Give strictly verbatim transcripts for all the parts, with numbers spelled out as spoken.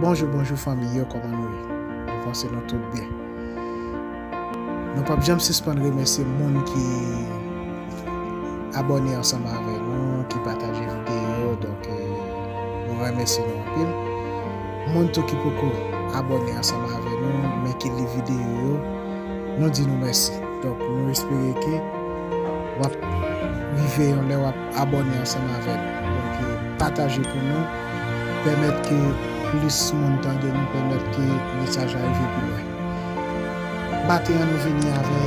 Bonjou, bonjou fanmi yo, kòman nou ye? Nou panse nou tout byen. Nou p ap janm sispann remèsye moun ki abòne ansanm avè nou, ki pataje videyo yo, donk, eh, nou remèsye nou anpil. Moun tou ki poko abòne ansanm avè nou, men ki li videyo yo, nou di nou mèsi. Donk, nou espere ke w ap rive yon lè w ap abòne ansanm avè nou. Donk, eh, pataje pou nou, pèmèt ke plis moun tande nou, pèmèt ke mesaj la rive pi lwen. Maten an, nou vini avè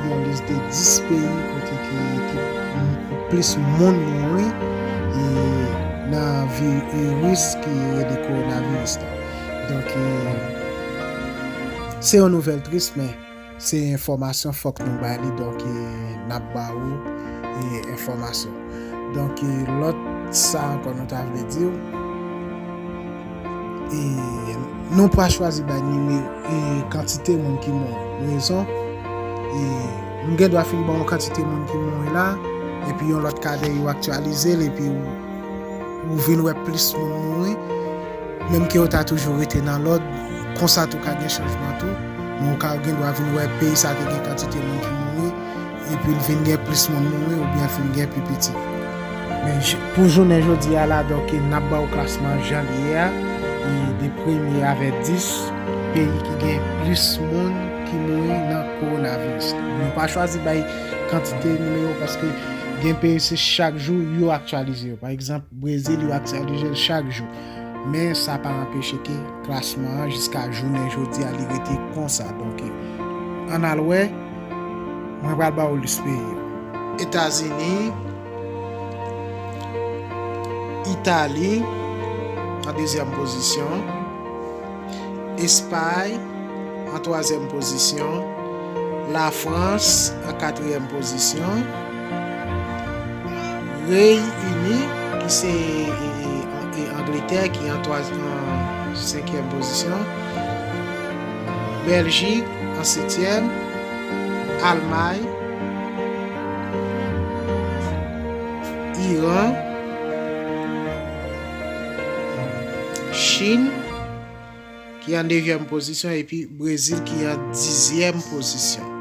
yon lis de dis peyi kote ke, ke plis moun mouri, e, nan vi-, viris ki rele kowonaviris la. Donk, e, se yon nouvèl tris, men se enfòmasyon, fòk nou bay li, donk, e, n ap ba ou, e, enfòmasyon. Donk, e, lòt sa ankò nou ta vle di w, e, nou pa chwazi bay nimewo, e, kantite moun ki mouri. Rezon, e, m gen dwa fin ba w yon kantite moun ki mouri la, epi yon lòt kadè yo aktyalize l, epi ou, ou vin wè plis moun mouri. Menm ke yo ta toujou rete nan lòd, konsa tou ka gen chanjman tou, men ou ka gen dwa vin wè peyi sa te gen kantite moun ki mouri, epi l vin gen plis moun mouri oubyen fin gen pi piti. Men j-, pou jounen jodi a la, donk, n ap ba w klasman jan li ye a, e de premye avè dis peyi ki gen plis moun ki mouri nan kowonaviris. Nou pa chwazi bay kantite nimewo paske gen peyi se chak jou yo aktyalize yo. Pa egzanp, Brezil, yo aktyalize l chak jou. Men sa pa anpeche ke klasman an jiska jounen jodi a li rete konsa. Donk, ann al wè, mwen pral ba w lis peyi yo. Etazini, Itali, an dezyèm pozisyon. Espay, an twazyèm pozisyon. Lafrans, an katriyèm pozisyon. Reyini, ki se, e, e, e, Angletè, ki an twa-, an senkyèm pozisyon. Bèljik, an setyèm. Almay, Iran, Chin, ki an nevyèm pozisyon, epi Brezil, ki an dizyèm pozisyon.